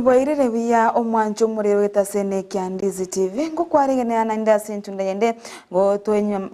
Bwairire buya omwancho omurero etasene kya Ndizi TV ngokwaregenera na ndase ntunda yende ngo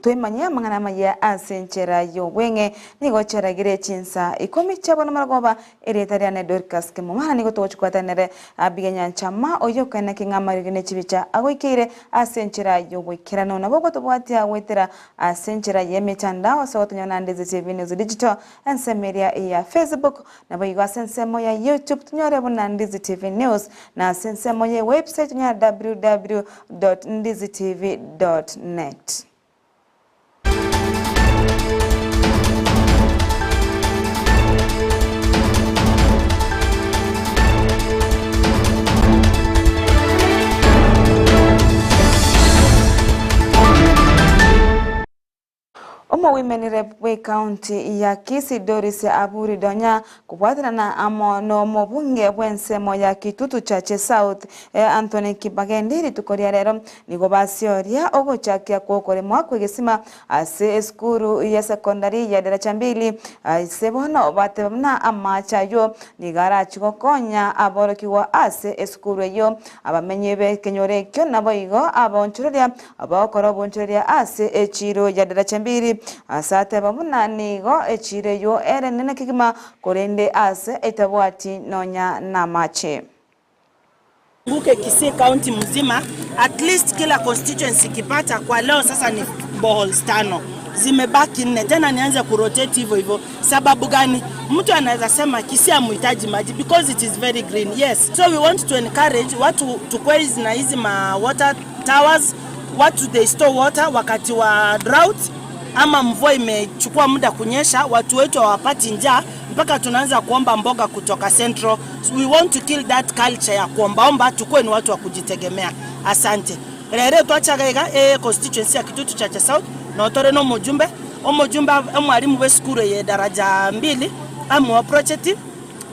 twemanye amang'ana maya ase enchera y'obweng'e nigo cheragire chinsa 10 chabona maragoba ereta riane Dorcas Kemomana nigo togochikwatanere abigenya nchama oyo kana king'amarigene chibicha agoikeire ase enchera y'obwekerano nabo gotobwatia gwetera ase enchera y'emitandao ase gotonyona Ndizi TV News Digital ensemeria ya Facebook nabo igo ase ensemo ya YouTube tunyore buna Ndizi TV News na sensemo ye website nya www.ndizitv.net. Omo women rep we county ya Kisii Doris Aburi Donya kubwatirana amo no mobunge bwensemo ya Kitutu Chache South Anthony Kibagendi rituko ria rero nigo basioria ogochakia kwokoremwa kwegesima ase eskuru ya secondary ya daraja mbili ase bono batebna amacha yo nigarachigokonya aborokiwa ase eskuru eyo abamenye be kenyore kyo nabo igo abonchoreria abakora obonchoreria ase echiro ya daraja mbili asate bamuna nigo echire yo ere nene kigima korende ase etabwati nonya na mache. Nguke Kisii County mzima, at least kila constituency kipata kwa leo sasa ni boreholes 5. Zimebaki 4 tena nianze kurotate hivyo hivyo. Sababu gani? Mtu anaweza sema Kisii hamhitaji maji because it is very green. Yes. So we want to encourage watu tukue na hizi ma water towers, watu they store water wakati wa drought ama mvua imechukua muda kunyesha, watu wetu hawapati njaa mpaka tunaanza kuomba mboga kutoka Central. So we want to kill that culture ya kuombaomba, tukue ni watu wa kujitegemea. Asante. Rere twachagaiga constituency ya Kitutu Chache South na otore no mujumbe omujumbe mwalimu we skuru ye daraja 2 amu project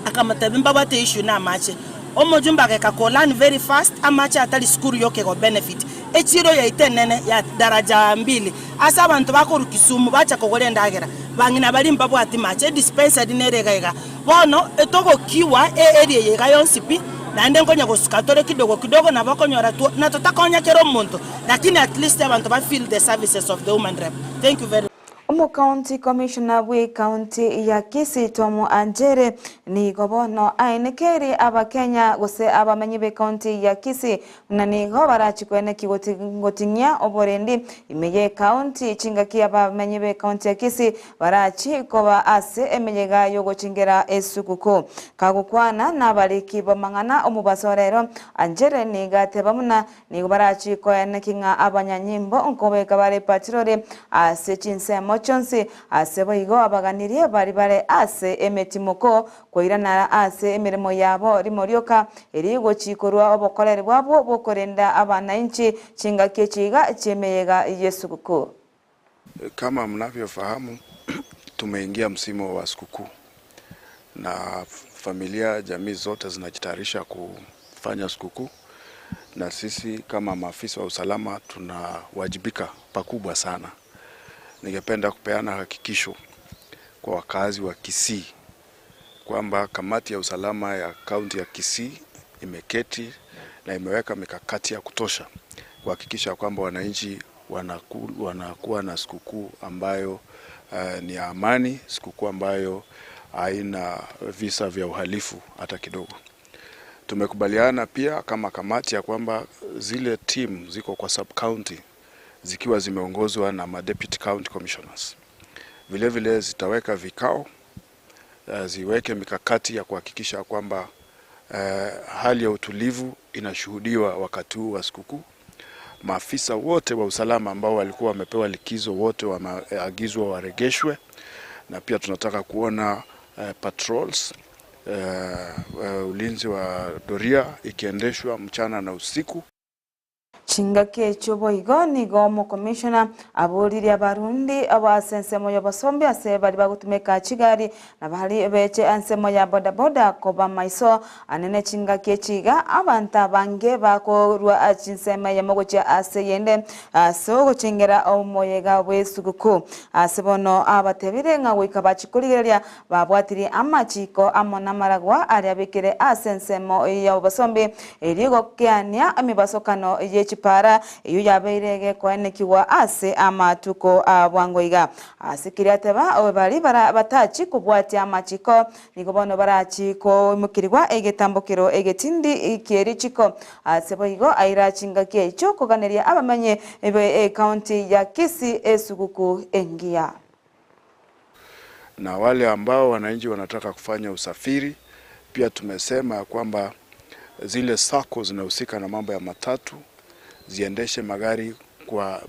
akamatabimba bate issue na mache omujumbe akeka ko learn very fast amache atali skuru yoke go benefit echiro ya itenene ya daraja 2 asa abantu bakoru Kisumu bacha kogore ndagera bangina bali mbabwati mache dispensary neregaiga bono etogo kiwa area yega yonsipi naende nkonya gosuka tore kidogo kidogo na bakonyora tu na tutakonya kero omuntu lakini at least abantu ba feel the services of the woman rep. Thank you very. Omo County Commissioner we County ya Kisii Tom Anjere nigo bono ainekeri abakenya gose abamenyi be county ya Kisii na nigo barachikwene kigotingia oborendi imeye county chingaki abamenyi be county ya Kisii barachi koba ase emenyega yogochingera esukuku kagukwana nabariki bomangana omubasorero Anjere nigateba muna nigo barachi koene kinga abanyanyimbo nkobeka bare patrole ase chinsemo chonsi ase boigo abaganirie bari bare ase emetimoko koirana ase emirimo yabo rimorioka erigo chikorwa obokorere bwabo bokorenda abananchi chingaki chiga chemeyega yesukuku. Kama mnavyofahamu tumeingia msimu wa sikukuu na familia jamii zote zinajitayarisha kufanya sikukuu, na sisi kama maafisa wa usalama tunawajibika pakubwa sana. Ningependa kupeana hakikisho kwa wakazi wa Kisii kwamba kamati ya usalama ya kaunti ya Kisii imeketi na imeweka mikakati ya kutosha kuhakikisha kwamba wananchi wanakuwa na sikukuu ambayo ni ya amani, sikukuu ambayo haina visa vya uhalifu hata kidogo. Tumekubaliana pia kama kamati ya kwamba zile team ziko kwa sub county zikiwa zimeongozwa na ma deputy county commissioners. Vile vile zitaweka vikao, ziweke mikakati ya kuhakikisha kwamba hali ya utulivu inashuhudiwa wakati huu wa sikukuu. Maafisa wote wa usalama ambao walikuwa wamepewa likizo wote wameagizwa waregeshwe, na pia tunataka kuona patrols, ulinzi wa doria ikiendeshwa mchana na usiku. Chingaki echio boigo nigo omokomishona aboririe abarundi ase ensemo ya obosombi ase bari bagotumeka chigari na bari beche ensemo ya bodaboda koba maiso anene chingaki echiga abanto abange bakorwa chinsemo eyemo gochia ase yende ase ogochengera omoyega bwa esuguku ase bono abatebire ng'a goika bachikorigereria babwatirie amachiko amo na amaragwa aria abekire ase ensemo ya obosombi erio gokeania emibasokano ye chipara eyo yabeire gekoenekiwa ase amatuko abwango iga ase kiria ateba bari batachi kobwatia amachiko nigo bono barachi koimokirigwa egetambokero egetindi kierichiko ase boigo aira chingaki echo koganeria abamenye be county ya Kisii esuguku engiya. Na wale ambao wananchi wanataka kufanya usafiri pia tumesema kwamba zile sako zinahusika na mambo ya matatu ziendeshe magari kwa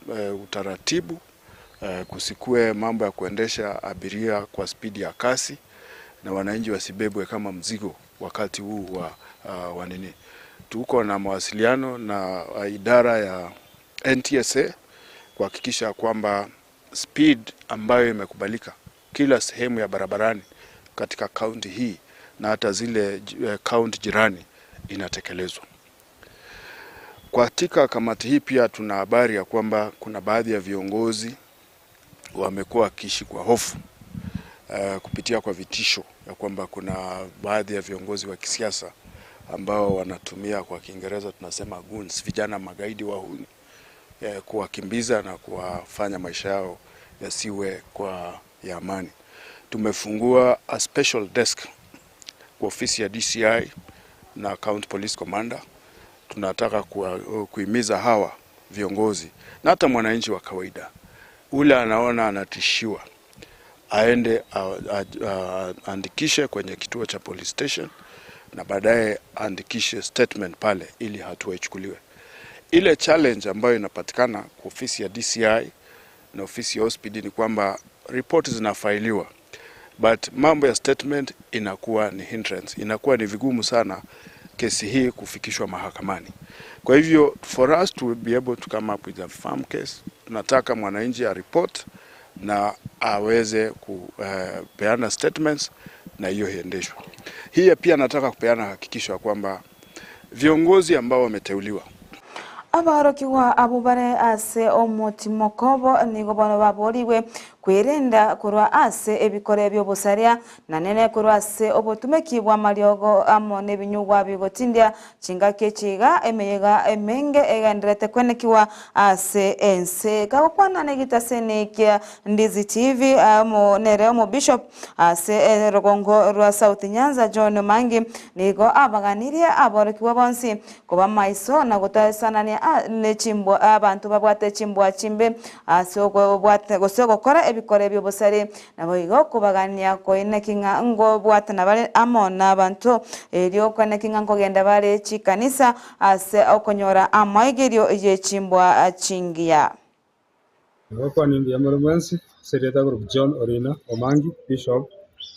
utaratibu, kusikue mambo ya kuendesha abiria kwa spidi ya kasi na wananchi wasibebwe kama mzigo wakati huu wa nini. Tuko na mawasiliano na idara ya NTSA kuhakikisha kwamba speed ambayo imekubalika kila sehemu ya barabarani katika kaunti hii na hata zile kaunti jirani inatekelezwa. Katika kamati hii pia tuna habari ya kwamba kuna baadhi ya viongozi wamekuwa wakiishi kwa hofu kupitia kwa vitisho ya kwamba kuna baadhi ya viongozi wa kisiasa ambao wanatumia kwa Kiingereza tunasema goons, vijana magaidi wahuni, kuwakimbiza na kuwafanya maisha yao yasiwe kwa ya amani. Tumefungua a special desk kwa ofisi ya DCI na County Police Commander. Tunataka kuhimiza hawa viongozi na hata mwananchi wa kawaida ule anaona anatishiwa aende aandikishe kwenye kituo cha police station na baadaye aandikishe statement pale ili hatua ichukuliwe. Ile challenge ambayo inapatikana kwa ofisi ya DCI na ofisi ya OCPD ni kwamba ripoti zinafailiwa, but mambo ya statement inakuwa ni hindrance, inakuwa ni vigumu sana kesi hii kufikishwa mahakamani. Kwa hivyo for us to be able to come up with a firm case, tunataka mwananchi a report na aweze kupeana statements na hiyo iendeshwe. Hii pia nataka kupeana hakikisho kwamba viongozi ambao wameteuliwa abarokiwa abo bare ase omotimokobo nigo bono baboriwe kwerenda korwa ase ebikore by'obosaria na nene korwa ase obotumeki bwa mariogo amo n'ebinyugwa bigotindia chingaki echiga emeyega emenge egenderete kwenekiwa ase ense kagokwana negitasene kia Ndizi TV amo nere omo bishop ase rogongo rwa South Nyanza John Mangi nigo abaganirie aborokiwa bonsi koba maiso na gotasanania nechimbwa abantu babwate chimbwa chimbe ase obwate gose gokora ebikore by'obosare nabo igo kubagania koine kinga ngo bwate nabare amo n'abantu eryo kone kinga ngogenda bare chikanisa ase okonyora amaigerio yechimbwa chingiya. Kwa nimbi ya Mwensi, Serieta Group John Orina Omangi, Bishop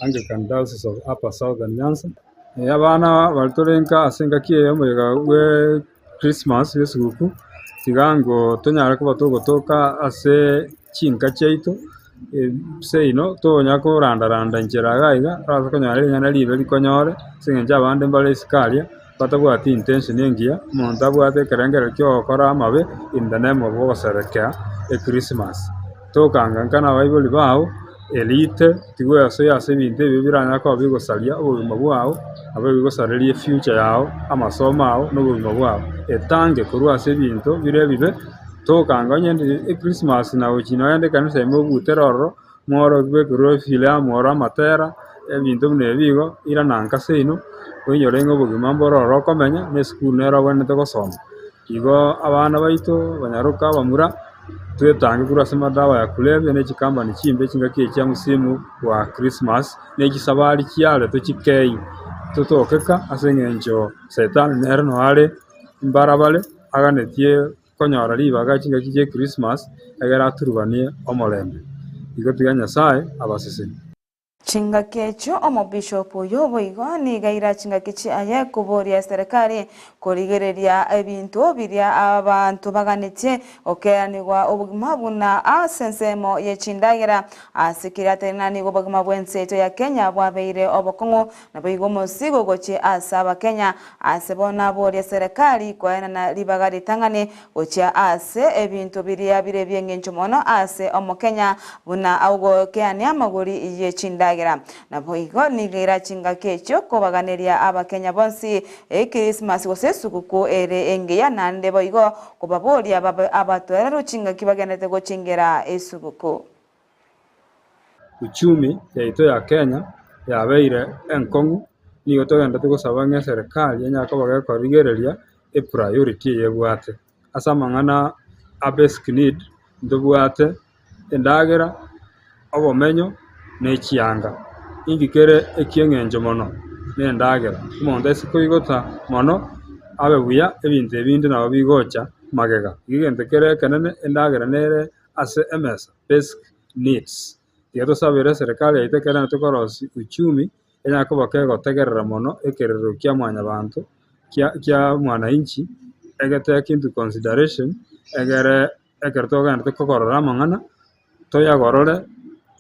Anglican Diocese of Upper Southern Nyanza. Abana balitorenka asenga kiye omoyega we Christmas yesuguku tigango tonyara kuba togotoka ase chinka chiaito seino tonya korandaranda nchera gaiga raza konyara ring'ana ribe rikonyore sing'encho abande mbare isikaria batabwati intention engiya omonto abwate ekerengero kia ogokora amabe in the name of ogoserekea e Christmas tokanga nkana abaibori bao elite tigwesoya ase ebinto ebio biranya koba bigosaria obogima bwao abo bigosareria future yao amasomo ao na obogima bwao etange korwa ase ebinto bire ebibe tokanga onye e Christmas na gochina ogende ekanisa ime obute rororo mworo bwekerwa efilamu oro amatera ebinto buna ebi igo irana nka seino oinyore ng'a obogima mbororo okomenya na esukuru nero obwenerete gosoma. Igo abana baito banyaroka abamura twetange korwa ase madawa ya kulevya na echikambani chimbe chingaki echi chia musimu wa Christmas na echisabari chiare tochikei totokeka ase eng'encho setani nere noare mbarabare aganetie konyora ribaga chingaki chia Christmas egere aturubanie omorembe. Igo tiga Nyasaye abaseseni. Chingaki echo omobishop oyo boigo nigaira chingaki chiaye koboria serikali korigereria ebinto biria abantu baganetie okeanigwa obogima buna ase ensemo yechindagera ase kiria tena nigo obogima bwenseto ya Kenya bwabeire obokong'u naboigo omosigo gochia ase abakenya ase bona boria serikali koenana ribaga ritang'ani gochia ase ebinto biria bire bieng'encho mono ase omokenya buna agokeania amagori yechindagera naboigo nigira chingaki echo kobaganeria abakenya bonsi Christmas gose sukuku ere engeya nande boigo kobaboria abatwera chingaki bagenete gochingera esukuku. Uchumi yaito ya Kenya yabeire enkong'u nigo togendete gosaba ng'a serikali enyaka bagekorigereria epriority eyebwate ase amang'ana a basic need ntobwate endagera obomenyo nechianga ingikere ekieng'encho mono nendagera omonto ase koigota mono abe buya ebinto ebinde nabo bigocha magega igento kere ekenene endagera nere ase emesa basic needs tiga tosabere serikali yaito ekere tokorosi uchumi enyakoba kegotegerera mono ekerero kia mwanyabanto kia mwananchi egetake into consideration egere ekero togendete kokorora amang'ana toyagorore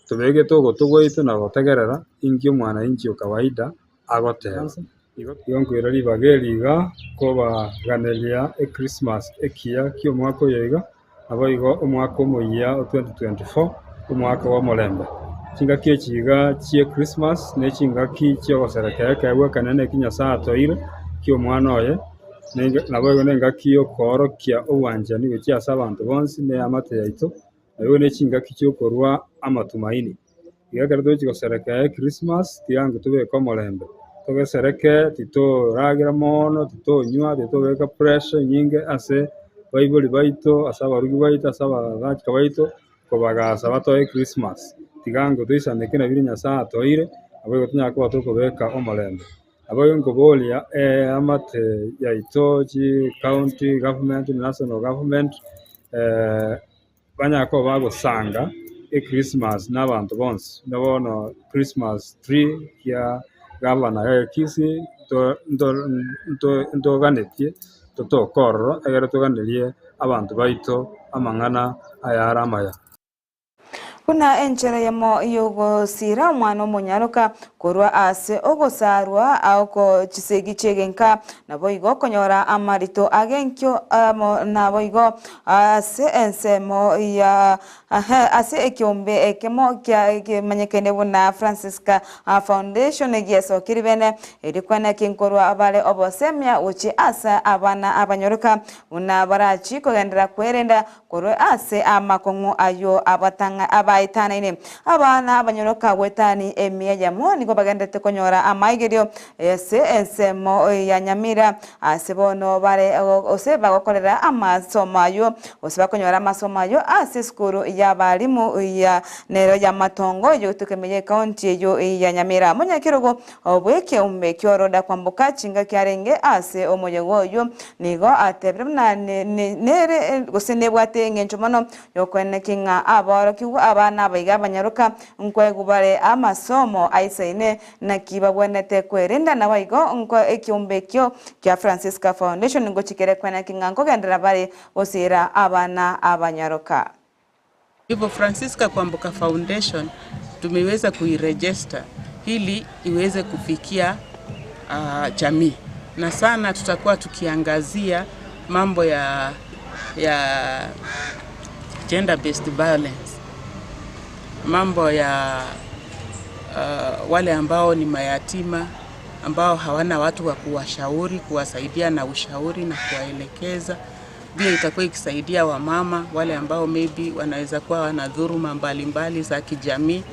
tubege togotogoito na gotegerera ingi mwananchi o kawaida agoteba. Igo nkwira ribaga eriga kobaganeria Christmas ekiya kia omwaka oyo iga nabo igo omwaka omoyia o 2024 omwaka wa omolembe. Chingaki echiga chie Christmas ne chingaki chiogoserekea ekebwa ekenene eki Nyasaye atoeire kia omwana oye nabo igo nengaki yokoorokia obwanchani gochia ase abanto bonsi ne amate yaito nabo ne chingaki chiokorwa amatumaini. Iga ekero togochi goserekea Christmas tiango tobeke omolembe togesereke titoragira mono titonywa titobeka pressure nyinge ase baibori baito ase abarugi baito ase abagachika baito kobagasa batoe Christmas tigango toisaneke na biri Nyasaye atoeire nabo igo tonyara koba tokobeka omolembe. Nabo igo nkoboria amate yaito chi county government national government banyara koba bagosanga Christmas n'abantu bonsi nabono Christmas tree kia gavana ya Kisii ntoganetie totokororo egere toganerie abantu baito amang'ana ayara amaya. Kuna enchera yamo yogosira omwana omonyaroka korwa ase ogosarwa aoko chisegi chigenka nabo igo konyora amarito agenkyo nabo igo ase ensemo ya ase ekiombe ekemo kia kimanyekene buna Francisca Foundation egiesokiri bene erikwana kinkorwa abale obosemia uchi ase abana abanyoroka buna barachi kogendera kwerenda korwa ase amakong'u ayo abatanga abaitanaine abana abanyoroka gwetani emia yamo nigo bagendete konyora amaigerio ese ensemo ya Nyamira ase bono bare ose bagokorera amasomo ayo ose bakonyora amasomo ayo ase skuru ya barimu ya nero ya matongo yo tukemeye county yo ya Nyamira munyakirogo obweke umbe kyoroda kwambuka chinga kyarenge ase omoyego yo nigo atebre na nere gose nebwate ngencho mono yokwenekinga aborokiwa abana baiga banyaruka nkwegubare amasomo aisaine na kibabwenete kwerenda na waigo nko ekiombe kyo kya Francisca Foundation ngo chikere kwenekinga nkogendera bare osira abana abanyaruka. Hivyo Francisca Kwamboka Foundation tumeweza kuiregister ili iweze kufikia jamii, na sana tutakuwa tukiangazia mambo ya gender based violence, mambo ya wale ambao ni mayatima ambao hawana watu wa kuwashauri, kuwasaidia na ushauri na kuwaelekeza. Pia itakuwa ikisaidia wamama wale ambao maybe wanaweza kuwa wana dhuluma mbalimbali za kijamii.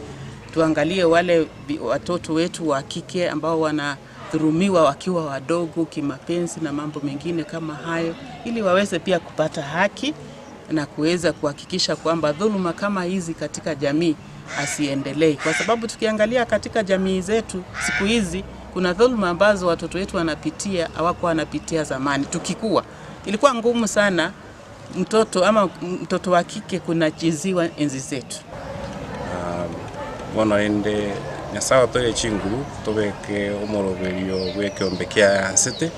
Tuangalie wale watoto wetu wa kike ambao wanadhulumiwa wakiwa wadogo kimapenzi na mambo mengine kama hayo, ili waweze pia kupata haki na kuweza kuhakikisha kwamba dhuluma kama hizi katika jamii asiendelee. Kwa sababu tukiangalia katika jamii zetu siku hizi kuna dhuluma ambazo watoto wetu wanapitia hawakuwa wanapitia zamani. Tukikua ilikuwa ngumu sana mtoto ama mtoto wa kike kunachiziwa enzi zetu. Bono ende Nyasaye otoire chinguru tobeke omoroberio bw'ekiombe kia ansete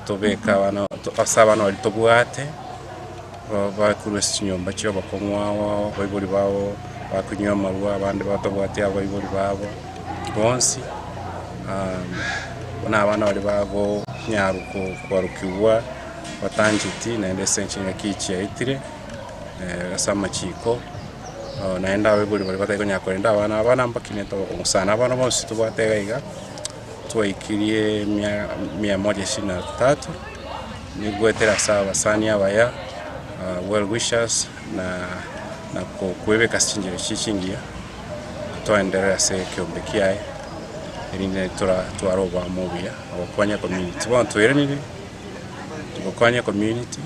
tobeka abana ase abana bari tobwate bakurwa ase chinyomba chia abakong'u abaibori babo bakunywa amarwa abande batobwate abaibori babo bonsi bona abana bari bago nyaruko kwarukigwa batanjiti naende ase enchingaki chiaitire ase amachiko naende abaibori bari batari konya korenda abana abana mbakinete obokong'u sana abana bonsi tobwate iga iga twaikirie 123 nigwetera ase abasani abaya well wishers na kwebeka chinjero chichingia twaendelea ase ekiombe kiaye erinde twaroba mobuya abakwanya community bono twerenire tugokwanya community.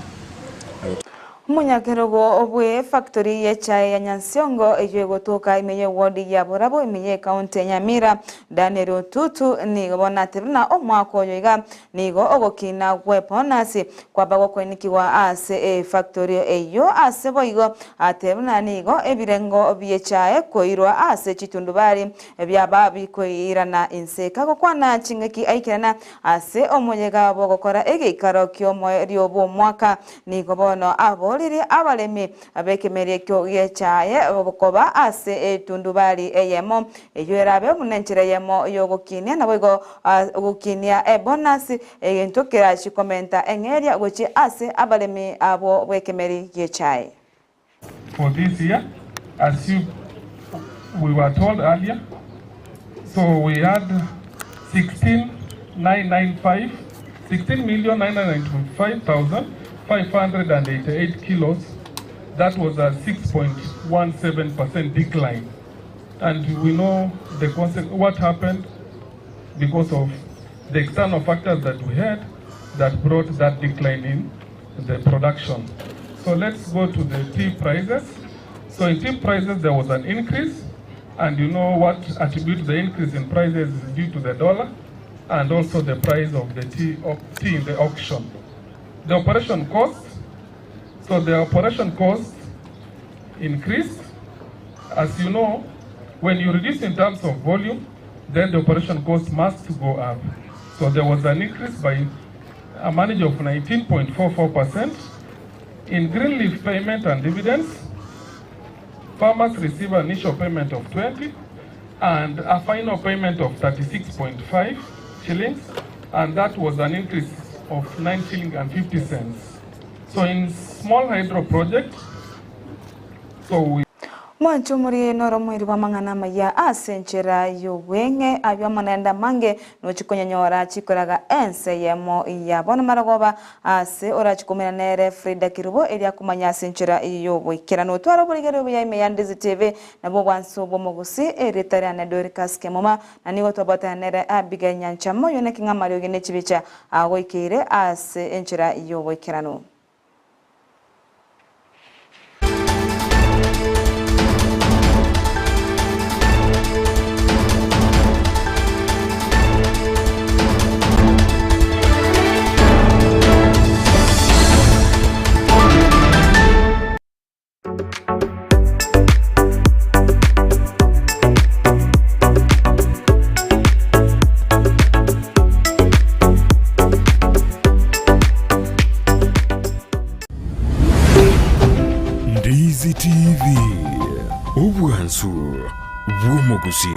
Munyakerogo obwe factory ya chai ya Nyansiongo eyo egotoka imenye ward ya Borabo imenye county ya Nyamira Daniel Otutu nigo bona tebna omwaka oyo iga nigo ogokina gweponasi kwaba gokwenikiwa ase factory eyo ase boigo atebna nigo ebirengo bye chai koirwa ase chitundubari ebyaba bikoirana inseka gokwana chingeki aikerana ase omonyega bogokora egeikaro kio omwaka nigo bono abo abalemi abekemerie kyo gechaye obukoba ase etundubari eyemo eyo erabe munenchera yemo yogokinia naboigo ogokinia ebonus egento kerachi komenta eng'eria gochi ase abalemi abo bwekemeri gechaye. For this year, as we were told earlier, so we had 16,995,588 kilos. That was a 6.17% decline, and we know the what happened because of the external factors that we had that brought that decline in the production. So let's go to the tea prices. So in tea prices there was an increase, and you know what attribute the increase in prices is due to the dollar and also the price of the tea in the auction. The operation cost, so the operation cost increased. As you know, when you reduce in terms of volume, then the operation cost must go up. So there was an increase by a margin of 19.44%. In green leaf payment and dividends, farmers receive an initial payment of 20 and a final payment of 36.5 shillings, and that was an increase of 9 shillings and 50 cents. So in small hydro project, so we Mwanchumuri noro mwiri wa mang'ana maya ase enchera yobweng'e abio amanenda mange nochikonyanyora chikoraga ense yemo ya bono marogoba ase orachikumira nere Frida Kirubo eria kumanya ase enchera yobwikera notwara oborigere buya ime ya Ndizi TV nabo bwanso bwomogusi eritari na Dorcas Kemoma na nigo twabata nere Abigail Nyanchamo yone king'amario gene chibicha agoikire ase enchera yobwikerano. Ndizi TV, obwansu bw'omugusi.